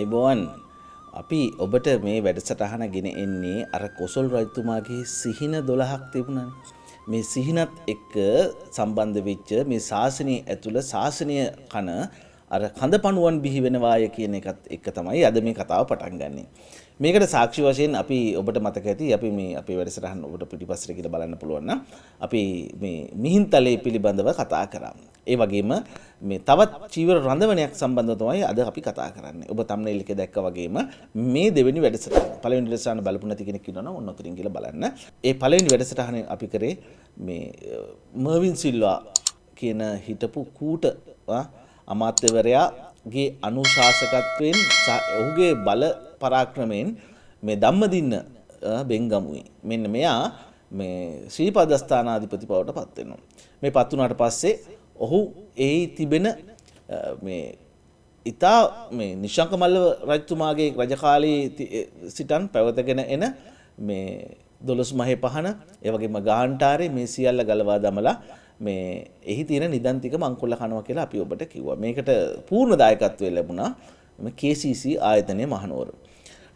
ආයුබෝවන්. අපි ඔබට මේ වැඩසටහන ගෙන එන්නේ අර කොසොල් රජතුමාගේ සිහින 12ක් තිබුණානේ. මේ සිහිනත් එක්ක සම්බන්ධ වෙච්ච මේ ශාසනය ඇතුළ ශාසනය කන අර කඳපණුවන් බිහි වෙනවාය කියන එකත් එක්ක තමයි අද මේ කතාව පටන් ගන්නෙ. මේකට සාක්ෂි වශයෙන් අපි ඔබට මතක ඇති අපි මේ අපේ වැඩසටහන ඔබට පිටිපස්සට කියලා බලන්න පුළුවන් නම් අපි මේ මිහින්තලේ පිළිබඳව කතා කරා. ඒ වගේම මේ තවත් චීවර රඳවනයක් සම්බන්ධව තමයි අද අපි කතා කරන්නේ. ඔබ තම්නේල් එකේ දැක්කා වගේම මේ දෙවෙනි වැඩසටහන. පළවෙනි වැඩසටහන බලපු නැති කෙනෙක් ඉන්නවා නම් ඔන්න ඔතනින් ගිහලා බලන්න. ඒ පළවෙනි වැඩසටහනේ අපි කරේ මේ මර්වින් සිල්වා කියන හිටපු කූට අමාත්‍යවරයාගේ අනුශාසකත්වයෙන් ඔහුගේ බල පරාක්‍රමයෙන් මේ ධම්මදින්න බෙන්ගමුවේ මෙන්න මෙයා මේ ශ්‍රීපදස්ථානාධිපති බවට පත් වෙනවා. මේ පත් වුණාට පස්සේ ඔහු එහි තිබෙන මේ ඉතා මේ නිශංක මල්ල රජතුමාගේ රජ කාලයේ සිටන් පැවතගෙන එන මේ දොළොස් මහේ පහන, ඒ වගේම ගාන්ටාරේ මේ සියල්ල ගලවා දමලා මේ එහි තියෙන නිදන් ටික මංකොල්ල කනවා කියලා අපි ඔබට කිව්වා. මේකට පූර්ණ දායකත්වය ලැබුණා මේ KCC ආයතනය මහනුවර.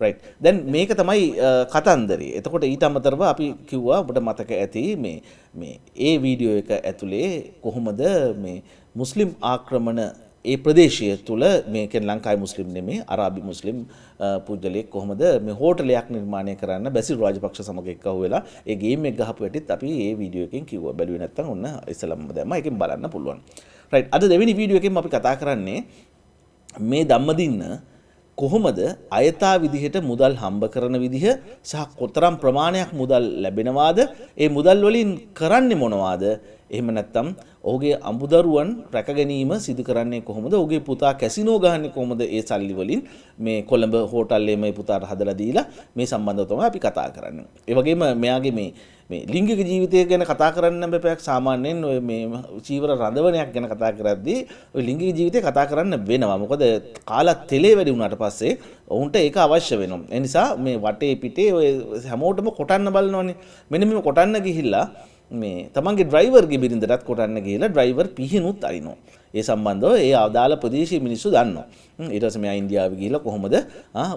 රයිට්. දැන් මේක තමයි කතන්දරේ. එතකොට ඊට අමතරව අපි කිව්වා ඔබට මතක ඇති මේ මේ ඒ වීඩියෝ එක ඇතුලේ කොහොමද මේ මුස්ලිම් ආක්‍රමණ ඒ ප්‍රදේශය තුල, මේ කියන්නේ ලංකාවේ මුස්ලිම් නෙමෙයි අරාබි මුස්ලිම් පුජ්‍යලෙක් කොහොමද මේ හෝටලයක් නිර්මාණය කරන්න බැසිල් රාජපක්ෂ සමග එක්ක අහුවෙලා ඒ ගේම් එක ගහපු හැටිත් අපි ඒ වීඩියෝ එකෙන් කිව්වා. බැලුවේ නැත්තම් ඔන්න ඉස්සලම්ම දැම්මා. ඒකෙන් බලන්න පුළුවන්. රයිට්. අද දෙවෙනි වීඩියෝ එකෙන් අපි කතා කරන්නේ මේ ධම්මදින්න කොහොමද අයථා විදිහට මුදල් හම්බ කරන විදිහ සහ කොතරම් ප්‍රමාණයක් මුදල් ලැබෙනවාද, ඒ මුදල් වලින් කරන්නේ මොනවාද, එහෙම නැත්නම් ඔහුගේ අඹදරුවන් රැක ගැනීම සිදු කරන්නේ කොහොමද, ඔහුගේ පුතා කැසිනෝ ගහන්නේ කොහොමද ඒ සල්ලි වලින්, මේ කොළඹ හෝටල් මේ පුතාට හදලා දීලා, මේ සම්බන්ධව තමයි අපි කතා කරන්නේ. ඒ වගේම මෙයාගේ මේ මේ ලිංගික ජීවිතය ගැන කතා කරන්න බැපයක්. සාමාන්‍යයෙන් ඔය මේ චීවර රඳවනයක් ගැන කතා කරද්දී ඔය ලිංගික ජීවිතය කතා කරන්න වෙනවා. මොකද කාලා තෙලේ වැඩි වුණාට පස්සේ ඔවුන්ට ඒක අවශ්‍ය වෙනවා. ඒ නිසා මේ වටේ පිටේ ඔය හැමෝටම කොටන්න බලනවනේ. මෙන්න මේ කොටන්න ගිහිල්ලා මේ තමන්ගේ ඩ්‍රයිවර්ගේ බිරිඳටත් කොටන්න ගිහිල්ලා ඩ්‍රයිවර් පිහිනුත් අරිනවා. ඒ සම්බන්ධව ඒ අදාළ ප්‍රදේශයේ මිනිස්සු දන්නවා. ඊට පස්සේ මෙයා ඉන්දියාවේ ගිහිල්ලා කොහොමද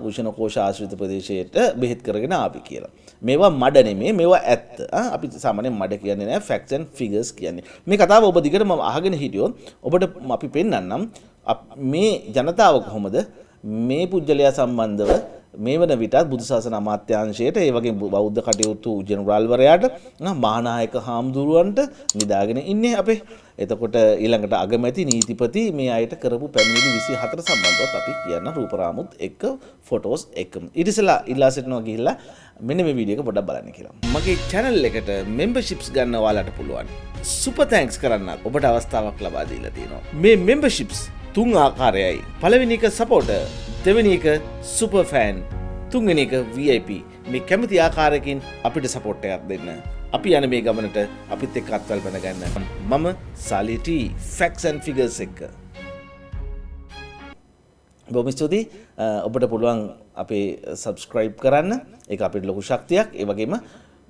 උෂ්ණ කෝෂ ආශ්‍රිත ප්‍රදේශයට බෙහෙත් කරගෙන ආවේ කියලා. මේවා මඩ නෙමෙයි, මේවා ඇත්ත. අපි සාමාන්‍යයෙන් මඩ කියන්නේ නෑ, ෆැක්ට්ස් ඇන්ඩ් ෆිගර්ස් කියන්නේ. මේ කතාව ඔබ දිගටම අහගෙන හිටියොත් ඔබට අපි පෙන්වන්නම් මේ ජනතාව කොහොමද මේ පුජ්‍යලයා සම්බන්ධව මේ වන විටත් බුදුසාසන අමාත්‍යාංශයට, ඒ වගේම බෞද්ධ කටයුතු ජෙනරාල්වරයාට, මහානායක හාමුදුරුවන්ට නිදාගෙන ඉන්නේ අපේ. එතකොට ඊළඟට අගමැති, නීතිපති මේ අයට කරපු පැමිණිලි 24 සම්බන්ධවත් අපි කියන්න රූපරාමුත් එක්ක ෆොටෝස් එක්ක. ඊට ඉස්සෙල්ලා ඉල්ලා සිටිනවා ගිහිල්ලා මෙන්න මේ වීඩියෝ එක පොඩ්ඩක් බලන්න කියලා. මගේ channel එකට memberships ගන්න ඔයාලට පුළුවන්. සුපර් thanks කරන්නත් ඔබට අවස්ථාවක් ලබා දීලා තියෙනවා. මේ memberships තුන් ආකාරයයි. පළවෙනි එක සපෝටර්, දෙවෙනි එක සුපර් ෆෑන්, තුන්වෙනි එක VIP. මේ කැමති ආකාරයකින් අපිට සපෝට් එකක් දෙන්න. අපි යන මේ ගමනට අපිත් එක්ක අත්වල් බැඳ ගන්න. මම සාලි ටී ෆැක්ට්ස් ඇන්ඩ් ෆිගර්ස් එක්ක. බොහොම ස්තුතියි. ඔබට පුළුවන් අපේ සබ්ස්ක්‍රයිබ් කරන්න. ඒක අපිට ලොකු ශක්තියක්. ඒ වගේම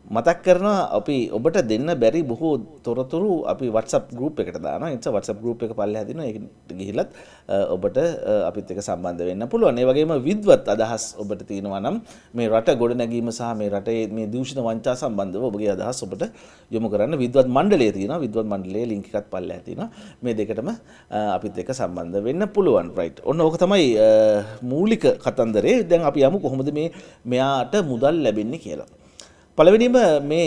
මතක් කරනවා අපි ඔබට දෙන්න බැරි බොහෝ තොරතුරු අපි WhatsApp group එකට දානවා. ඒ නිසා WhatsApp group එක පල්ලෙහා තියෙනවා. ඒකට ගිහිල්ලත් ඔබට අපිත් එක්ක සම්බන්ධ වෙන්න පුළුවන්. ඒ වගේම විද්වත් අදහස් ඔබට තියෙනවා නම් මේ රට ගොඩනැගීම සහ මේ රටේ මේ දූෂණ වංචා සම්බන්ධව ඔබගේ අදහස් ඔබට යොමු කරන්න විද්වත් මණ්ඩලය තියෙනවා. විද්වත් මණ්ඩලයේ ලින්ක් එකත් පල්ලෙහා තියෙනවා. මේ දෙකටම අපිත් එක්ක සම්බන්ධ වෙන්න පුළුවන්. රයිට්. ඔන්න ඕක තමයි මූලික කතන්දරේ. දැන් අපි යමු කොහොමද මේ මෙයාට මුදල් ලැබෙන්නේ කියලා. පළවෙනිම මේ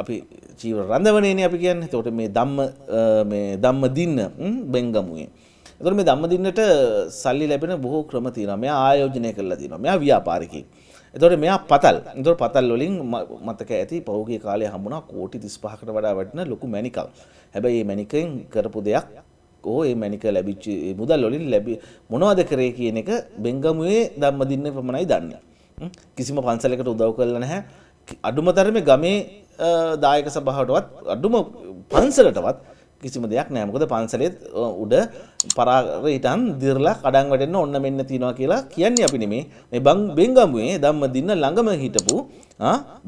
අපි චීවර රඳවනේනේ අපි කියන්නේ. එතකොට මේ මේ ධම්මදින්න බෙන්ගමුවේ. එතකොට මේ ධම්මදින්නට සල්ලි ලැබෙන බොහෝ ක්‍රම තියෙනවා. මෙයා ආයෝජනය කරලා තියෙනවා. මෙයා ව්‍යාපාරිකයෙක්. එතකොට මෙයා පතල්. එතකොට පතල් වලින් මතක ඇති පහුගිය කාලේ හම්බුණා කෝටි 35කට වඩා වටින ලොකු මැණිකක්. හැබැයි මේ මැණිකෙන් කරපු දෙයක් මේ මැණික ලැබිච්ච ඒ මුදල් වලින් මොනවද කරේ කියන එක බෙන්ගමුවේ ධම්මදින්න පමණයි දන්නේ. කිසිම පන්සලකට උදව් කරලා නැහැ. අඩුම තරමේ ගමේ දායක සභාවටවත් අඩුම පන්සලටවත් කිසිම දෙයක් නෑ. මොකද පන්සලෙත් උඩ පරාර හිටන් දිරලා කඩන් වැටෙන්න ඔන්න මෙන්න තියනවා කියලා කියන්නේ අපි නෙමේ. මේ බෙන්ගමුවේ ධම්මදින්න ළඟම හිටපු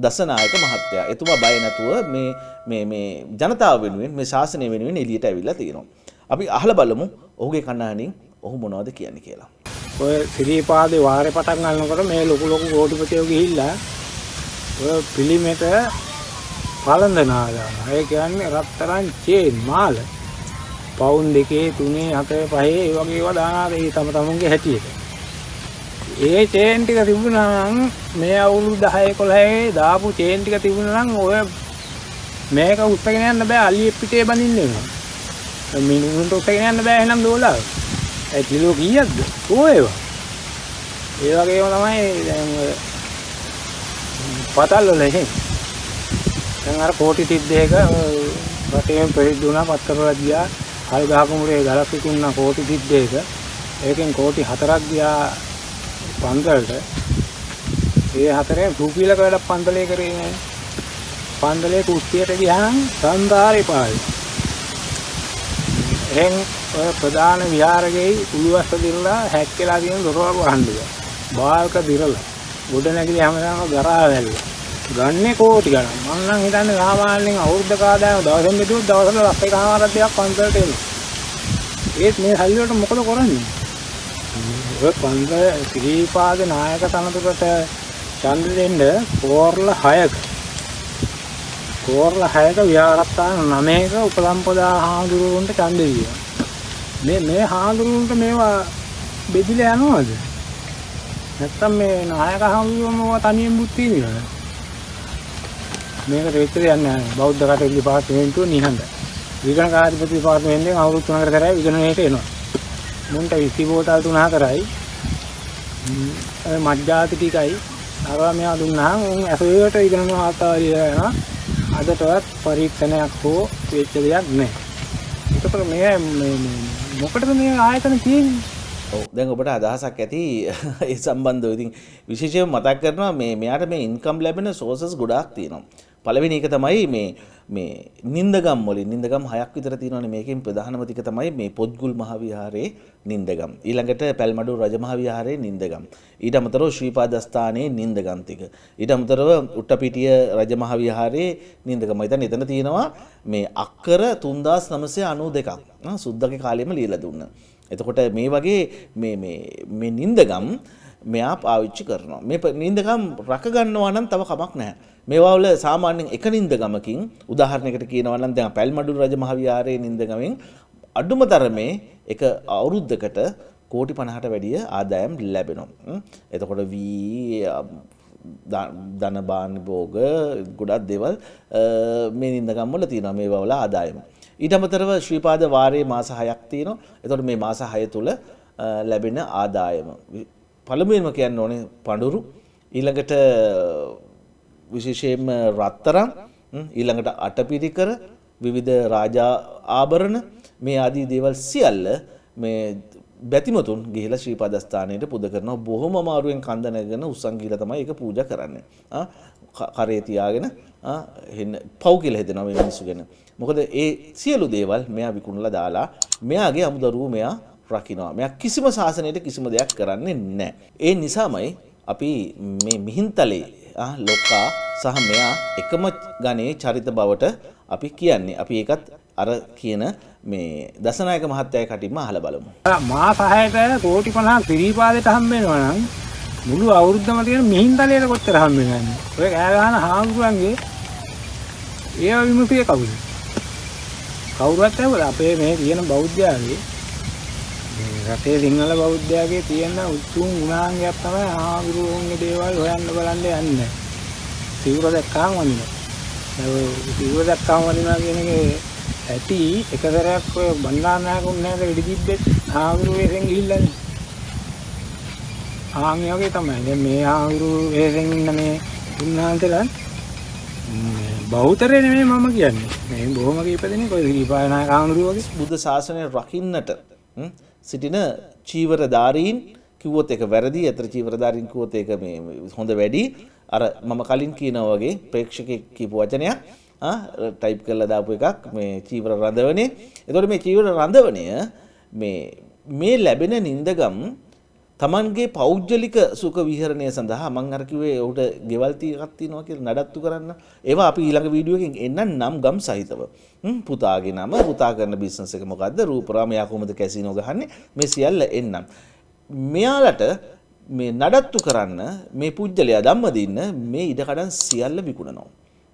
දසනායක මහත්තයා. එතුමා බය නැතුව මේ මේ ජනතාව වෙනුවෙන් මේ ශාසනය වෙනුවෙන් එළියට ඇවිල්ලා තියෙනවා. අපි අහලා බලමු ඔහුගේ කණ්ණාඩින් ඔහු මොනවද කියන්නේ කියලා. ඔය සිරිපාදේ වාරේ පටන් ගන්නකොට මේ ලොකු ලොකු කෝටිපතියෝ ගිහිල්ලා ඔය පිළිමෙට පළඳනා දානවා. ඒ කියන්නේ රත්තරන් චේන් මාල. පවුන් 2 3 4 5 ඒ වගේ ඒවා දානවා ඒ තම තමුන්ගේ හැටියට. ඒ චේන් ටික තිබුණා නම් මේ අවුරුදු 10 11 දාපු චේන් ටික තිබුණා නම් ඔය මේක උස්සගෙන යන්න බෑ, අලියෙක් පිටේ බඳින්න වෙනවා. මිනිසුන්ට උස්සගෙන යන්න බෑ එහෙනම් දෝලාව. ඒ කිලෝ කීයක්ද? කෝ ඒවා? ඒ වගේම තමයි දැන් ඔය පතල් වල එහෙම. දැන් අර කෝටි 32ක රටේම ප්‍රසිද්ධ වුණා, පත්තර වල ගියා. හල් ගහකුඹුරේ ගලක් විකුණා කෝටි 32ක. ඒකෙන් කෝටි 4ක් ගියා පන්සලට. ඒ හතරෙන් රුපියලක වැඩක් පන්සලේ කරේ නෑ. පන්සලේ කුස්සියට ගියානම් සංසාරේ පායි. එහෙන් ඔය ප්‍රධාන විහාරගේ උළුවස්ස දිරලා හැක්කලා තියෙන දොරවල් වහන්න බෑ. බාල්ක දිරලා ගොඩ නැගිලි හැමදාම ගරා වැල්ල. ගන්නේ කෝටි ගණන්. මං නම් හිතන්නේ සාමාන්‍යයෙන් අවුරුද්දක ආදායම දවසෙන් බෙදුවොත් දවසට ලක්ෂ එකමාරක් දෙකක් පන්සලට එනවා. ඒත් මේ සල්ලි වලට මොකද කරන්නේ? ඔය පන්සල ශ්‍රීපාද නායක තනතුරට ඡන්ද දෙන්න කෝරළ 6ක කෝරළ 6ක විහාරස්ථාන 9ක උපසම්පදා හාමුදුරුවන්ට ඡන්ද දීලා. මේ මේ හාමුදුරුවන්ට මේවා බෙදිලා යනවද? නැත්තම් මේ නායක හාමුදුරුවෝ මේවා තනියෙන් බුද්ධි විඳිනවද? මේකට වෙච්ච දෙයක් නෑ. බෞද්ධ කටයුතු දෙපාර්තමේන්තුව නිහඬ. විගණකාධිපති දෙපාර්තමේන්තුවෙන් අවුරුදු 3කට සැරයක් විගණනයට එනවා. මුන්ට විසි බෝතල් 3-4යි ඔය මත්ජාති ටිකයි අරවා මේවා දුන්නාම උන් ඇසුරට විගණන වාතාවරණය යනවා. අදටවත් පරීක්ෂණයක් හෝ වෙච්ච දෙයක් නෑ. එතකොට මේ මේ මොකටද මේ ආයතන තියෙන්නේ? ඔව්, දැන් ඔබට අදහසක් ඇති ඒ සම්බන්ධව. ඉතින් විශේෂයෙන්ම මතක් කරනවා මේ මෙයාට මේ ඉන්කම් ලැබෙන සෝසස් ගොඩාක් තියෙනවා. පළවෙනි එක තමයි මේ මේ නින්දගම් වලින්, නින්දගම් 6ක් විතර තියෙනවානේ. මේකෙන් ප්‍රධානම ටික තමයි මේ පොත්ගුල් මහ විහාරයේ නින්දගම්. ඊළඟට පැල්මඩු රජ මහ විහාරයේ නින්දගම්. ඊට අමතරව ශ්‍රීපාදස්ථානයේ නින්දගම් ටික. ඊට අමතරව උට්ටපිටිය රජ මහ විහාරයේ නින්දගම්. මම හිතන්නේ එතන තියෙනවා මේ අක්කර 3992ක්. සුද්දගේ කාලෙම ලියලා දුන්නා. එතකොට මේ වගේ මේ මේ මේ නින්දගම් මෙයා පාවිච්චි කරනවා. මේ නින්දගම් රක ගන්නවා නම් තව කමක් නැහැ. මේවා වල සාමාන්‍යයෙන් එක නින්දගමකින් උදාහරණයකට කියනවා නම් දැන් පැල්මඩු රජ මහ විහාරයේ නින්දගමෙන් අඩුම තරමේ එක අවුරුද්දකට කෝටි 50ට වැඩිය ආදායම් ලැබෙනවා. එතකොට වී ධන භාණ්ඩ භෝග ගොඩක් දේවල් මේ නින්දගම් වල තියෙනවා මේවා වල ආදායම. ඊට අමතරව ශ්‍රීපාද වාරයේ මාස 6ක් තියෙනවා. එතකොට මේ මාස 6 තුල ලැබෙන ආදායම පළමුවෙන්ම කියන්න ඕනේ පඳුරු, ඊළඟට විශේෂයෙන්ම රත්තරන්, ඊළඟට අටපිරිකර, විවිධ රාජා ආභරණ මේ ආදී දේවල් සියල්ල මේ බැතිමතුන් ගිහිලා ශ්‍රීපාදස්ථානයට පුද කරනවා. බොහොම අමාරුවෙන් කන්ද නැගගෙන උස්සන් ගිහිලා තමයි ඒක පූජා කරන්නේ. කරේ තියාගෙන එන්න පව් කියලා හිතෙනවා මේ මිනිස්සු ගැන. මොකද ඒ සියලු දේවල් මෙයා විකුණලා දාලා මෙයාගේ අමුදරුවෝ මෙයා රකින්නවා. මෙයා කිසිම ශාසනයට කිසිම දෙයක් කරන්නේ නැහැ. ඒ නිසාමයි අපි මේ මිහින්තලේ ලොකා සහ මෙයා එකම ගණයේ චරිත බවට අපි කියන්නේ. අපි ඒකත් අර කියන මේ දසනායක මහත්තයාගේ කටින්ම අහලා බලමු. මාස 6ට කෝටි 50ක් සිරිපාදයට හම්බ වෙනවා නම් මුළු අවුරුද්දම තියෙන මිහින්තලයට කොච්චර හම්බ වෙනවද? ඔය කෑ ගහන හාමුදුරන්ගේ ඒවා විමසියේ කවුද? කවුරුවත් ඇහුවද අපේ මේ තියෙන බෞද්ධයාගේ මේ රටේ සිංහල බෞද්ධයාගේ තියෙන උතුම් ගුණාංගයක් තමයි හාමුදුරුවන්ගේ දේවල් හොයන්න බලන්න යන්නේ. සිවුර දැක්කම වඳිනවා. ඔය සිවුර දැක්කම වඳිනවා කියන එකේ ඇති එක සැරයක් ඔය බණ්ඩාරනායක උන්නෑද වෙඩි තිබ්බෙත් හාමුදුරුවෝ වෙසෙන් ගිහිල්ලානේ. ආන් ඒ වගේ තමයි. දැන් මේ හාමුදුරුවෝ වෙසෙන් ඉන්න මේ උන්වහන්සේලා බහුතරය නෙමෙයි මම කියන්නේ. මේ බොහොම කීප දෙනෙක් ඔය ශ්‍රීපාදනායක හාමුදුරුවෝ වගේ. බුද්ධ ශාසනය රකින්නට සිටින චීවරධාරීන් කිව්වොත් ඒක වැරදි. අතර චීවරධාරීන් කිව්වොත් ඒක මේ හොඳ වැඩි. අර මම කලින් කියනා වගේ ප්‍රේක්ෂකෙක් කියපු වචනයක් ටයිප් කරලා දාපු එකක් මේ චීවර රඳවනේ. එතකොට මේ චීවර රඳවණය මේ ලැබෙන නින්දගම් Tamanගේ පෞද්ගලික සුඛ විහරණය සඳහා මං අර කිව්වේ ඔහුට ගෙවල් ටිකක් තියෙනවා කියලා නඩත්තු කරන්න. ඒවා අපි ඊළඟ වීඩියෝ එකෙන් එන්නම් නම් ගම් සහිතව. පුතාගේ නම, පුතා කරන බිස්නස් එක මොකද්ද, රූපරාම යා කොහොමද කැසිනෝ ගහන්නේ, මේ සියල්ල එන්නම්. මෙයාලට මේ නඩත්තු කරන්න මේ පුජ්‍යලයා ධම්මදින්න මේ ඉඩකඩම් සියල්ල විකුණනවා.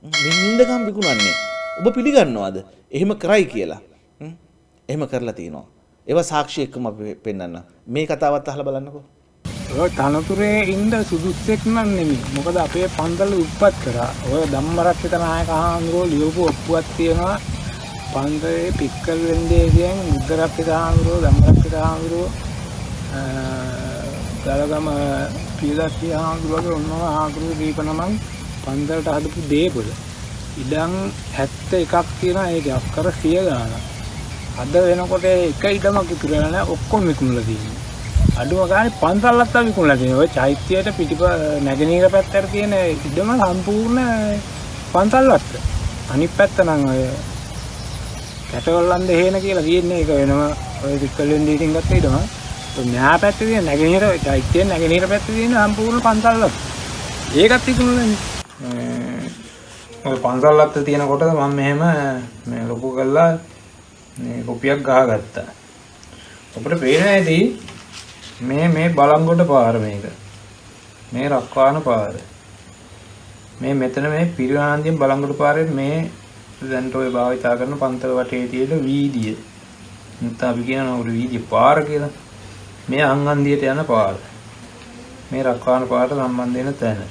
මේ නින්දකම් විකුණන්නේ. ඔබ පිළිගන්නවද? එහෙම කරයි කියලා. එහෙම කරලා තියෙනවා. ඒවා සාක්ෂි එක්කම අපි පෙන්නන්න. මේ කතාවත් අහලා බලන්නකෝ. ඔය තනතුරේ ඉන්න සුදුස්සෙක් නම් නෙමෙයි. මොකද අපේ පන්සල උත්පත් කරා. ඔය ධම්මරක්ෂිත නායක හාමුදුරුවෝ ලියපු ඔප්පුවක් තියෙනවා. පන්සලේ පික්කල් වෙන්දේ කියන බුද්ධරක්ෂිත හාමුදුරුවෝ, ධම්මරක්ෂිත හාමුදුරුවෝ, ගලගම පියදස්සී හාමුදුරුවෝ වගේ ඔන්නෝම හාමුදුරුවෝ දීප නමක් පන්සලට හදපු දේපොළ. ඉඩම් 71ක් තියෙනවා. ඒකේ අක්කර 100 ගාණක්. අද වෙනකොට එක ඉඩමක් ඉතුරු වෙලා නැහැ. ඔක්කොම විකුණලා තියෙනවා. අඩුම ගානේ පන්සලක් තමයි විකුණලා තියෙන්නේ. ඔය චෛත්‍යයට පිටිප නැගෙනහිර පැත්තට තියෙන ඉඩම සම්පූර්ණ පන්සල් වත්ත. අනිත් පැත්ත නම් ඔය කැටවල්ලන් දෙහේන කියලා තියෙන්නේ. ඒක වෙනම ඔය පිටකල් වෙන දීටින් ගත්ත ඉඩම. ඔය මෙහා පැත්තේ තියෙන නැගෙනහිර චෛත්‍යයේ නැගෙනහිර පැත්තේ තියෙන සම්පූර්ණ පන්සල් වත්ත. ඒකත් විකුණලා. ඔය පන්සල් වත්ත තියෙනකොට මම මෙහෙම මේ ලොකු කරලා මේ කොපියක් ගහගත්තා. අපිට පේන ඇති මේ මේ බලංගොඩ පාර, මේක මේ රක්වාන පාර, මේ මෙතන මේ පිරිවාන්දියෙන් බලංගොඩ පාරේ මේ දැන්ට ඔය භාවිතා කරන පන්සල වටේ තියෙන වීදිය, නැත්නම් අපි කියනවා උඩ වීදිය පාර කියලා. මේ අංගන්දියට යන පාර, මේ රක්වාන පාරට සම්බන්ධ වෙන තැන.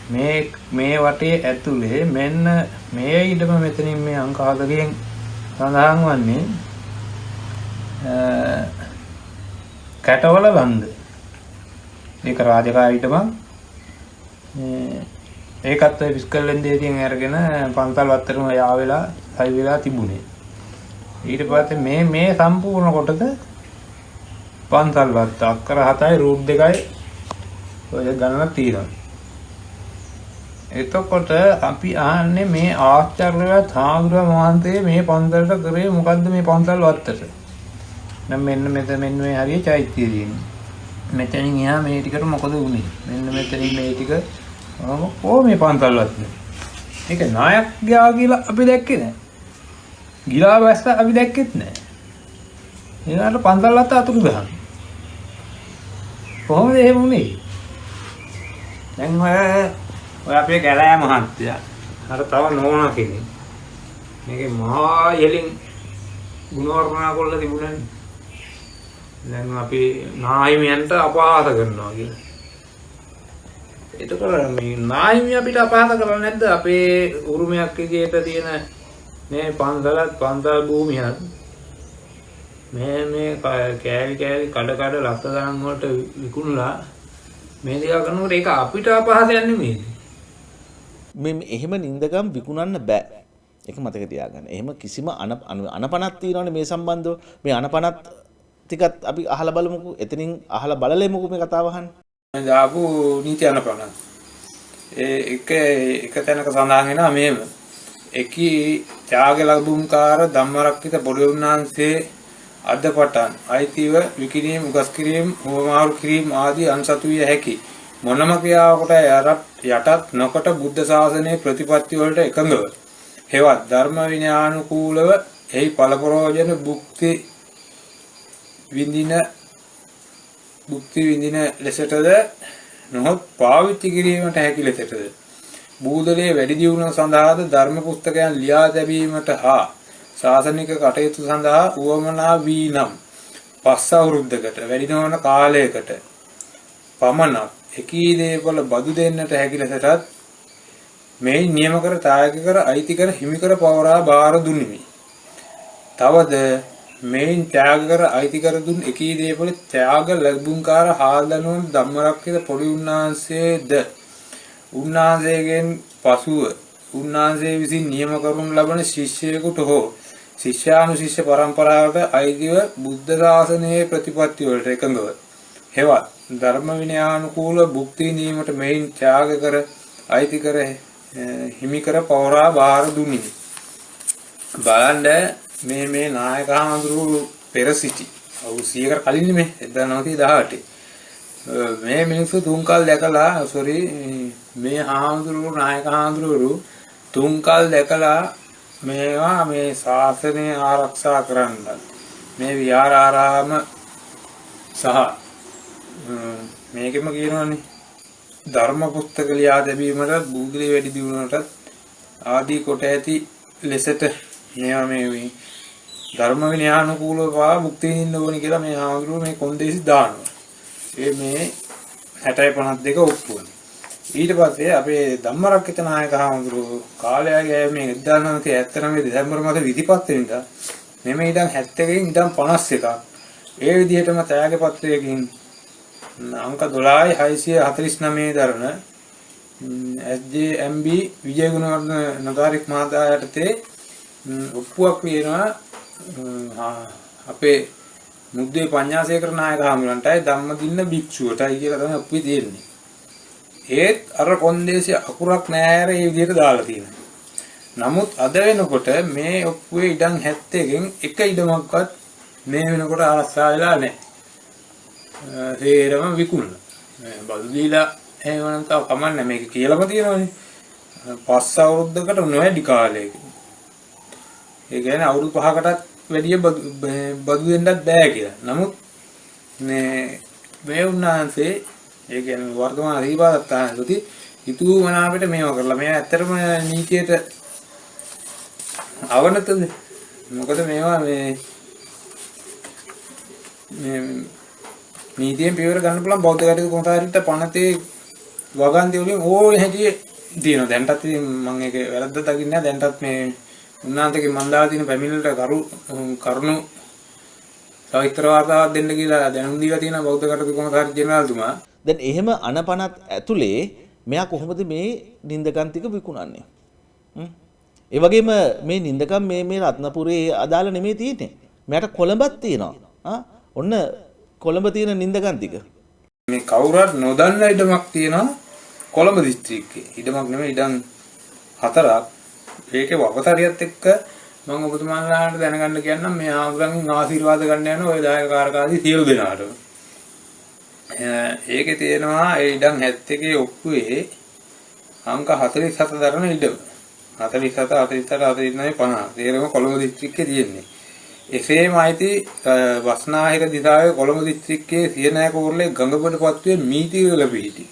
මේ මේ වටේ ඇතුලේ මෙන්න මේ ඊටම මෙතනින් මේ අංක 4කින් සඳහන් වන්නේ කැටවල බන්ද. ඒක රාජකාරී ඊටම ඒකත් ඔය පිස්කල් වෙන්දේ තියෙන අරගෙන පන්සල් වත්තටම යා වෙලා සයි වෙලා තිබුණේ. ඊට පස්සේ මේ මේ සම්පූර්ණ කොටස පන්සල් වත්ත අක්කර 7යි රූට් 2යි ඔය ගණනක් තියෙනවා. එතකොට අපි අහන්නේ මේ ආචාර්යවත් හාමුදුරුවෝ වහන්සේ මේ පන්සලට කරේ මොකද්ද මේ පන්සල් වත්තට? දැන් මෙන්න මෙතන මෙන්න මේ හරිය චෛත්‍යය තියෙනවා. මෙතනින් එහා මේ ටිකට මොකද වුනේ? මෙන්න මෙතනින් මේ ටික කොහොම මේ පන්සල් වත්ත? මේක නායක් ගියා කියලා අපි දැක්කේ නෑ. ගිලා වැස්ස අපි දැක්කෙත් නෑ. ඊළඟට පන්සල් වත්ත අතුරු දහන. කොහොමද එහෙම වුනේ? දැන් ඔය අපේ කැලෑ මහත්තයා අර තව නෝනා කෙනෙක්. මේකේ මහා ඉහළින් ගුණ වර්ණනා කරලා තිබුණානේ. දැන් අපි නාහිමියන්ට අපහාස කරනවා කියලා. එතකොට මේ නාහිමිය අපිට අපහාස කරන්නේ නැද්ද? අපේ උරුමයක් විදියට තියෙන මේ පන්සලත් පන්සල් භූමියත් මේ මේ කෑලි කෑලි කඩ කඩ ලක්ෂ ගණන් වලට විකුණලා මේ දේවල් කරනකොට ඒක අපිට අපහාසයක් නෙමෙයි. මේ එහෙම නින්දගම් විකුණන්න බෑ. ඒක මතක තියාගන්න. එහෙම කිසිම අනපනක් තියෙනවනේ මේ සම්බන්ධව. මේ අනපනත් ටිකත් අපි අහලා බලමුකෝ. එතනින් අහලා බලලෙමුකෝ මේ කතාව අහන්න. දාපු නීති අනපනත්. ඒ එක එක තැනක සඳහන් වෙනවා මෙහෙම. එකී ත්‍යාග ලැබුම්කාර ධම්මරක්කිත පොඩි උන්වහන්සේ අද පටන් අයිතිව විකිණීම් උගස් කිරීම හුවමාරු කිරීම ආදී අන්සතු විය හැකි මොනම ක්‍රියාවකට යටත් නොකොට බුද්ධ ශාසනයේ ප්‍රතිපත්ති වලට එකඟව හෙවත් ධර්ම විනයානුකූලව එහි ඵල ප්‍රයෝජන භුක්ති විඳින ලෙසටද නොහොත් පාවිච්චි කිරීමට හැකි ලෙසටද බූදලයේ වැඩි දියුණුව සඳහාද ධර්ම පුස්තකයන් ලියා තැබීමට හා ශාසනික කටයුතු සඳහා උවමනා වී නම් පස් අවුරුද්දකට වැඩි නොවන කාලයකට පමණක් එකී දේපල බදු දෙන්නට හැකි ලෙසටත් මේ නියම කර තායක කර අයිති කර හිමි කර පවරා බාර දුනිමි. තවද මේන් ත්‍යාග කර අයිති කර දුන් එකී දේපල ත්‍යාග ලැබුම්කාර හාල්දනුවන් ධම්මරක්කිත පොඩි උන්වහන්සේද උන්වහන්සේගෙන් පසුව උන්වහන්සේ විසින් නියම කරනු ලබන ශිෂ්‍යයෙකුට හෝ ශිෂ්‍යානුශිෂ්‍ය පරම්පරාවට අයිතිව බුද්ධ ශාසනයේ ප්‍රතිපත්ති වලට එකඟව හෙවත් ධර්ම විනයානුකූල භුක්ති විඳීමට මෙයින් ත්‍යාග කර අයිති කර හිමි කර පවරා බාර දුනි. බලන්න මේ මේ නායක හාමුදුරුවෝ පෙර සිටි අවුරුදු 100කට කලින් නෙමෙයි 1918 මේ මිනිස්සු තුන්කල් දැකලා සෝරි මේ හාමුදුරුවෝ නායක හාමුදුරුවෝ තුන්කල් දැකලා මේවා මේ ශාසනය ආරක්ෂා කරන්න මේ විහාරාරාම සහ මේකෙම කියනවනේ ධර්ම පුස්තක ලියා තැබීමටත් බූදලේ වැඩි දියුණුවටත් ආදී කොට ඇති ලෙසට මේවා මේ ධර්ම විනයානුකූලව පවා භුක්ති විඳින්න ඕනි කියලා මේ හාමුදුරුවෝ මේ කොන්දේසි දානවා. ඒ මේ 60 52 ඔප්පුවනේ. ඊට පස්සේ අපේ ධම්මරක්කිත නායක හාමුදුරුවෝ කාලය ගියා මේ 1979 දෙසැම්බර් මාසේ 25 වෙනිදා මෙමෙ ඉඩම් 71 ඉඩම් 51ක් ඒ විදිහටම තෑග පත්‍රයකින් අංක 12 649 දරන SJMB Wijegunawardena නොදාරික් මහතා යටතේ ඔප්පුවක් ලියනවා අපේ මුද්දේ පඤ්ඤාසේකර නායක හාමුදුරන්ටයි ධම්මදින්න භික්ෂුවටයි කියලා තමයි ඔප්පුවේ තියෙන්නේ. ඒත් අර කොන්දේසි අකුරක් නෑ අර ඒ විදිහට දාලා තියෙනවා. නමුත් අද වෙනකොට මේ ඔප්පුවේ ඉඩම් 71කින් එක ඉඩමක්වත් මේ වෙනකොට ආරක්ෂා වෙලා නැහැ. සේරම විකුණලා. බදු දීලා එහෙම නම් තව කමන්නේ මේක කියලාම තියෙනවනේ. පස් අවුරුද්දකට නොවැඩි කාලයක. ඒ කියන්නේ අවුරුදු 5කටත් වැඩිය බදු දෙන්නත් බෑ කියලා. නමුත් මේ උන්වහන්සේ ඒ කියන්නේ වර්තමාන ශ්‍රීපාදත්තානසුති හිතුව මනාපෙට මේව කරලා මේවා ඇත්තටම නීතියට අවනතද? මොකද මේවා මේ මේ නීතියෙන් පියවර ගන්න පුළුවන් බෞද්ධ කටයුතු කොමසාරිට පනතේ වගන්ති වලින් ඕනේ හැටි තියෙනවා. දැන්ටත් ඉතින් මම ඒක වැරද්දක් දකින්නේ නැහැ. දැන්ටත් මේ උන්වහන්සේගේ මන් දාලා තියෙන පැමිණිල්ලට කරුණු සවිස්තර වාර්තාවක් දෙන්න කියලා දැනුම් දීලා තියෙනවා බෞද්ධ කටයුතු කොමසාරි ජෙනරාල්තුමා. දැන් එහෙම අනපනත් ඇතුලේ මෙයා කොහොමද මේ නින්දකම් ටික විකුණන්නේ? ඒ වගේම මේ නින්දකම් මේ රත්නපුරේ අදාළ නෙමෙයි තියෙන්නේ. මෙයාට කොළඹක් තියෙනවා. ඔන්න කොළඹ තියෙන නින්දකම් ටික. මේ කවුරුත් නොදන්න ඉඩමක් තියෙනවා කොළඹ දිස්ත්‍රික්කේ. ඉඩමක් නෙමෙයි ඉඩම් 4ක්. ඒකේ වපසරියත් එක්ක මම ඔබතුමාලාට දැනගන්න කියන්නම් මේ ආමුරන්ගෙන් ආශිර්වාද ගන්න යන ඔය දායක කාරකාදී සියලු දෙනාටම. ඒකේ තියෙනවා ඒ ඉඩම් 71 ඔප්පුවේ අංක 47 දරන ඉඩම. 47 48 49 50. තේරෙම කොළඹ දිස්ත්‍රික්කේ තියෙන්නේ. එසේම අයිති වස්නාහිර දිසාවේ කොළඹ දිස්ත්‍රික්කයේ සියනෑ කෝරළේ ගඟබඩ පත්තුවේ මීතිවල පිහිටි.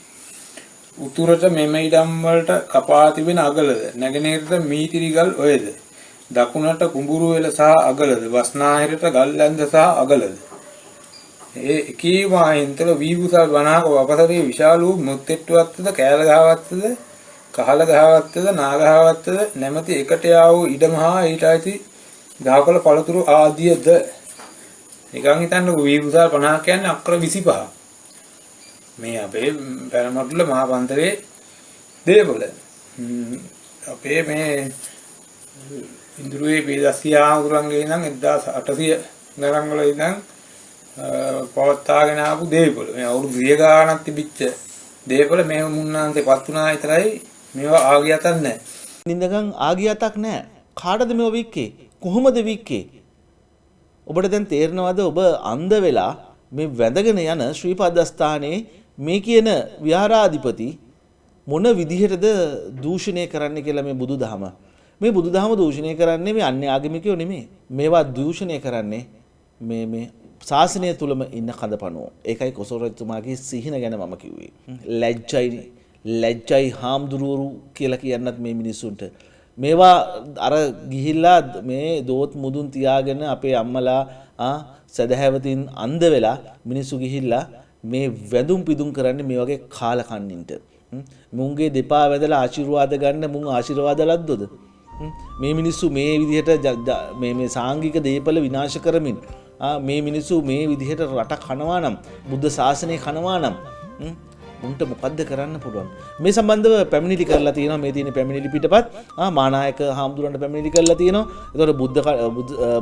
උතුරට මෙම ඉඩම් වලට කපා තිබෙන අගලද නැගෙනහිරට මීතිරිගල් ඔයද දකුණට කුඹුරු වෙල සහ අගලද වස්නාහිරට ගල්ලැන්ද සහ අගලද ඒ එකී වාහින්තල වීබුසල් වනාක වපසරේ විශාල වූ මුත්තෙට්ටුවත්තද කෑලගහවත්තද කහලගහවත්තද නාගහවත්තද නැමැති එකට යා වූ ඉඩම හා ඊට අයිති ගහකොළ පළතුරු ආදියද. නිකන් හිතන්නකෝ වීබුසල් 50 කියන්නේ අක්කර 25. මේ අපේ පැරමඩුල මහා පන්තරේ දේපොළ. අපේ මේ ඉන්ද්‍රුවේ පේදස්සිය ආමුරන්ගේ ඉඳන් 1800 ගණන් වල ඉඳන් පවත්වාගෙන ආපු දේපොළ. මේ අවුරුදු 100 ගාණක් තිබිච්ච දේපොළ මේ මුන්නාන්සේ පත් වුණා විතරයි මේවා ආගියතක් නැහැ. නින්දකම් ආගියතක් නැහැ. කාටද මේවා වික්කේ? කොහොමද වික්කේ? ඔබට දැන් තේරෙනවද ඔබ අන්ධ වෙලා මේ වැඳගෙන යන ශ්‍රීපදස්ථානයේ මේ කියන විහාරාධිපති මොන විදිහටද දූෂණය කරන්න කියලා මේ බුදුදහම. මේ බුදුදහම දූෂණය කරන්නේ මේ අන්‍ය ආගමිකයෝ නෙමෙයි. මේවා දූෂණය කරන්නේ මේ මේ ශාසනය තුලම ඉන්න කඳපණුවෝ. ඒකයි කොසල් රජතුමාගේ සිහින ගැන මම කිව්වේ. ලැජ්ජයි හාමුදුරුවරු කියලා කියන්නත් මේ මිනිස්සුන්ට. මේවා අර ගිහිල්ලා මේ දෝත් මුදුන් තියාගෙන අපේ අම්මලා සදහැවතින් අන්ධ වෙලා මිනිස්සු ගිහිල්ලා මේ වැඳුම් පිදුම් කරන්නේ මේ වගේ කාලකන්නින්ට. මුන්ගේ දෙපා වැඳලා ආශිර්වාද ගන්න මුන් ආශිර්වාද ලද්දොද? මේ මිනිස්සු මේ විදිහට මේ මේ සාංගික දීපල විනාශ කරමින් මේ මිනිස්සු මේ විදිහට රට කනවා නම් බුද්ධ ශාසනය කනවා නම් උන්ට මොකද්ද කරන්න පුළුවන්? මේ සම්බන්ධව පැමිණිලි කරලා තියෙනවා. මේ තියෙන පැමිණිලි පිටපත් මානායක හාමුදුරන්ට පැමිණිලි කරලා තියෙනවා. ඒතකොට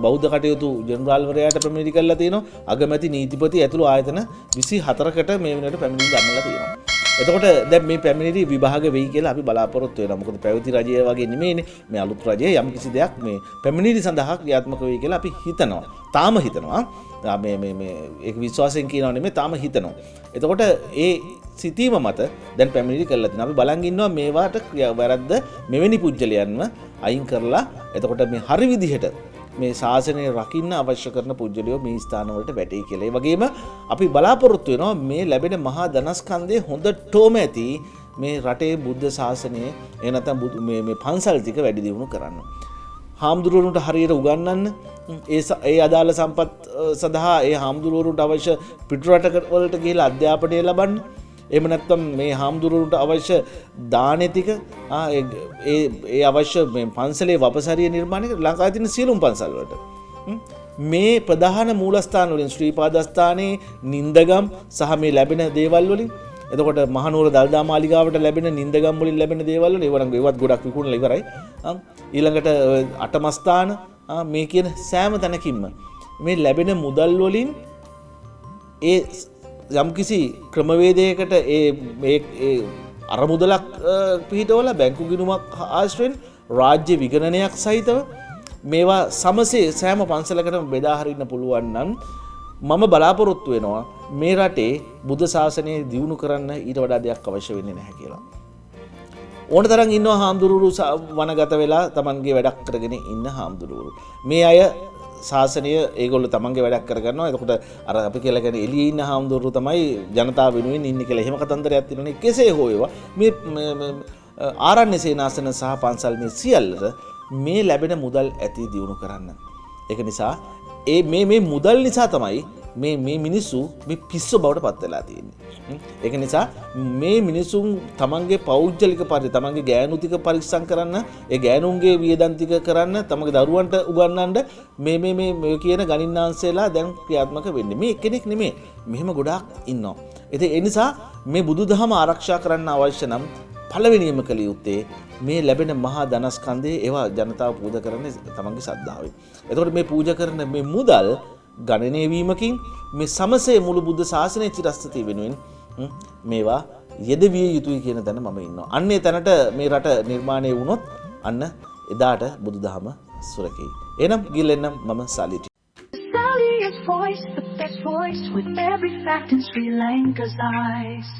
බෞද්ධ කටයුතු ජෙනරාල්වරයාට පැමිණිලි කරලා තියෙනවා. අගමැති නීතිපති ඇතුළු ආයතන 24කට මේ වෙනකොට පැමිණිලි දමලා තියෙනවා. එතකොට දැන් මේ පැමිණිලි විභාග වෙයි කියලා අපි බලාපොරොත්තු වෙනවා. මොකද පැවති රජය වගේ නෙමෙයිනේ මේ අලුත් රජය යම් කිසි දෙයක් මේ පැමිණිලි සඳහා ක්‍රියාත්මක වෙයි කියලා අපි හිතනවා. තාම හිතනවා. මේ මේ මේ ඒක විශ්වාසයෙන් කියනවා නෙමෙයි, තාම හිතනවා. එතකොට ඒ සිතීම මත දැන් පැමිණිලි කරලා තියෙනවා. අපි බලන් ඉන්නවා මේවාට වැරද්ද මෙවැනි පුජ්‍යලයන්ව අයින් කරලා එතකොට මේ හරි විදිහට මේ ශාසනය රකින්න අවශ්‍ය කරන පුජ්‍යලියෝ මේ ස්ථානවලට වැටේ කියලා. ඒ වගේම අපි බලාපොරොත්තු වෙනවා මේ ලැබෙන මහා ධනස්කන්ධය හොඳටම ඇති මේ රටේ බුද්ධ ශාසනය එහෙ නැත්නම් මේ මේ පන්සල් ටික වැඩි දියුණු කරන්න. හාමුදුරුවරුන්ට හරියට උගන්වන්න, ඒ ඒ අදාළ සම්පත් සඳහා ඒ හාමුදුරුවරුන්ට අවශ්‍ය පිටරට වලට ගිහිල්ලා අධ්‍යාපනය ලබන්න. එහෙම නැත්නම් මේ හාමුදුරුවරුන්ට අවශ්‍ය දානෙ ටික, ඒ ඒ අවශ්‍ය මේ පන්සලේ වපසරිය නිර්මාණය කර ලංකාවේ තියෙන සියලුම පන්සල් වලට. මේ ප්‍රධාන මූලස්ථාන වලින් ශ්‍රී පාදස්ථානයේ නින්දගම් සහ මේ ලැබෙන දේවල් වලින්, එතකොට මහනුවර දල්දා මාලිගාවට ලැබෙන නින්දගම් වලින් ලැබෙන දේවල් වල ඒවා නම් ඒවත් ගොඩක් විකුණලා ඉවරයි. ඊළඟට අටමස්ථාන, මේ කියන සෑම තැනකින්ම මේ ලැබෙන මුදල් වලින් ඒ යම්කිසි ක්‍රමවේදයකට ඒ මේ ඒ අරමුදලක් පිහිටවලා බැංකු ගිණුමක් ආශ්‍රයෙන් රාජ්‍ය විගණනයක් සහිතව මේවා සමසේ සෑම පන්සලකටම බෙදා හරින්න පුළුවන් නම් මම බලාපොරොත්තු වෙනවා මේ රටේ බුද්ධ ශාසනය දියුණු කරන්න ඊට වඩා දෙයක් අවශ්‍ය වෙන්නේ නැහැ කියලා. ඕන තරම් ඉන්නවා හාමුදුරුවරු වනගත වෙලා තමන්ගේ වැඩක් කරගෙන ඉන්න හාමුදුරුවරු. මේ අය ශාසනය ඒගොල්ලෝ තමන්ගේ වැඩක් කරගන්නවා. එතකොට අර අපි කියලා කියන්නේ එළියේ ඉන්න හාමුදුරුවරු තමයි ජනතාව වෙනුවෙන් ඉන්නේ කියලා. එහෙම කතන්දරයක් තියෙනවනේ. කෙසේ හෝ වේවා මේ ආරණ්‍ය සේනාසන සහ පන්සල් මේ සියල්ලට මේ ලැබෙන මුදල් ඇති දියුණු කරන්න. ඒක නිසා ඒ මේ මේ මුදල් නිසා තමයි මේ මේ මිනිස්සු මේ පිස්සු බවට පත් වෙලා තියෙන්නේ. ඒක නිසා මේ මිනිසුන් තමන්ගේ පෞද්ගලික පරි තමන්ගේ ගෑනු ටික පරිස්සම් කරන්න, ඒ ගෑනුන්ගේ වියදම් ටික කරන්න, තමන්ගේ දරුවන්ට උගන්වන්න මේ මේ මේ මේ කියන ගණින්නාන්සේලා දැන් ක්‍රියාත්මක වෙන්නේ. මේ එක්කෙනෙක් නෙමෙයි. මෙහෙම ගොඩාක් ඉන්නවා. ඉතින් ඒ නිසා මේ බුදුදහම ආරක්ෂා කරන්න අවශ්‍ය නම් පළවෙනියම කළ යුත්තේ මේ ලැබෙන මහා ධනස්කන්ධයේ ඒවා ජනතාව පූජා කරන්නේ තමන්ගේ ශ්‍රද්ධාවෙන්. එතකොට මේ පූජා කරන මේ මුදල් ගණනය වීමකින් මේ සමසේ මුළු බුද්ධ ශාසනය චිරස්ථිතිය වෙනුවෙන් මේවා යෙදවිය යුතුයි කියන තැන මම ඉන්නවා. අන්න ඒ තැනට මේ රට නිර්මාණය වුණොත් අන්න එදාට බුදුදහම සුරකෙයි. එහෙනම් ගිහින් එන්නම් මම සාලිට. Saliya's voice, the best voice with every fact in Sri Lanka's eyes.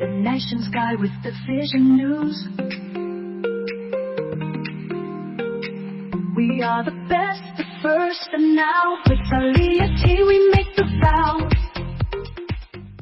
The nation's guide with the vision news. We are the best, the first, and now with Saliya T we make the vow.